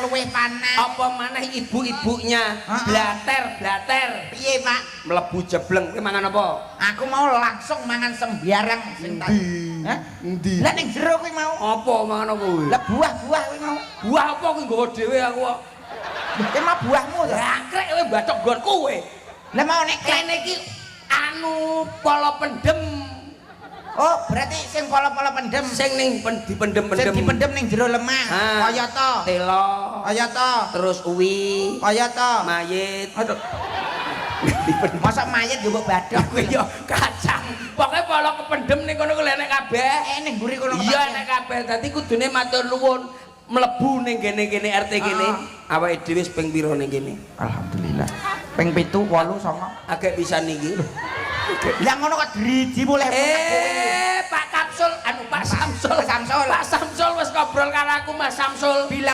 Luwih panas. Apa maneh ibu-ibunya blater blater. Piye, Pak? Mlebu jebleng kowe mangan apa? Aku mau langsung mangan sembarang sing tak. Hah? Endi? Lah, ning jero kuwi mau. Apa mangan apa kuwi? Lah, buah-buah kuwi mau. Buah apa kuwi nggawa dhewe aku kok. Kuwi mau buahmu to? Jangkrik kowe bathok nggonku kowe. Lah, mau nek Kene iki anu polo pendem. Oh, berarti sing polo-polo pendem. Sing ning dipendem-pendem. Sing dipendem ning jero lemah. Ah. Kaya to. Telo, Kaya to. Terus uwi, Kaya to. Mayit. Aduh. Masa mayit yo mbok badhok? Kuwi yo kacang. Pokoke polo kependem ning kono kuwi enek kabeh. Eh, ning mburi kono. Iya, enek kabeh. Dadi kudune matur nuwun mlebu ning kene-kene RT kene. Awake dhewe wis ping pira ning kene? Alhamdulillah. Ping 7, 8, 9. Agek pisan iki. Lah, ngono kok driji mulih. Eh, Pak Kapsul, anu Pak Samsul. Pak Samsul. Pak Samsul wis ngobrol karo aku, Mas Samsul. Bilang